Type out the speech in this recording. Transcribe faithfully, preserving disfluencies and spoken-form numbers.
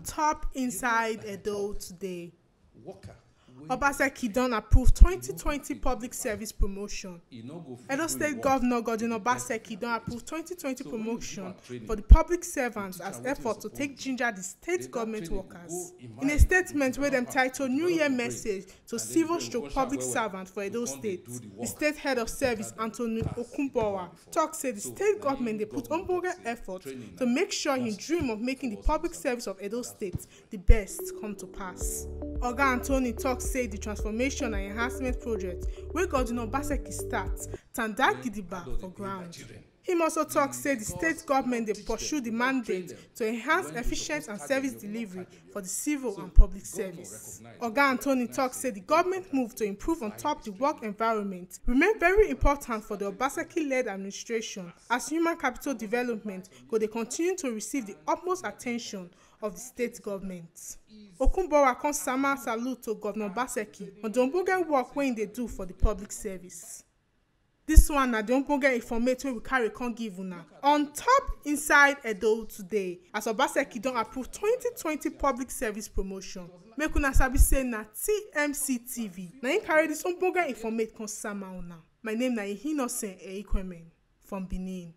Top inside Edo today. Obaseki don approve twenty twenty public service promotion. Edo State Governor Godwin Obaseki don approve twenty twenty promotion for the public servants as effort to take ginger the state government workers. In a statement wey dem title New Year Message to Civil Stroke Public Servants for Edo State, the state head of service, Anthony Okunbowa, talk say the state government dey put ogbonge effort to make sure him dream of making the public service of Edo State the best come to pass. Oga Anthony talk say the transformation and enhancement project wey Godwin Obaseki start tanda gidigba for ground. Him also talk say the state government dey pursue the mandate to enhance efficient and service delivery for the civil and public service. Oga Anthony talk say the government move to improve on top the work environment remain very important for the Obaseki-led administration, as human capital development go dey continue to receive the utmost attention of the state government. Okunbowa come sama salute to Governor Obaseki on the ogbonge work wey he dey do for the public service. This one na the ogbonge informate wey we carry come give una on top inside Edo today, as Obaseki don approve twenty twenty public service promotion. Make una sabi say na T M C T V na him carry this ogbonge informate come sama una. My name na Ihinosen Eikwemen from Benin.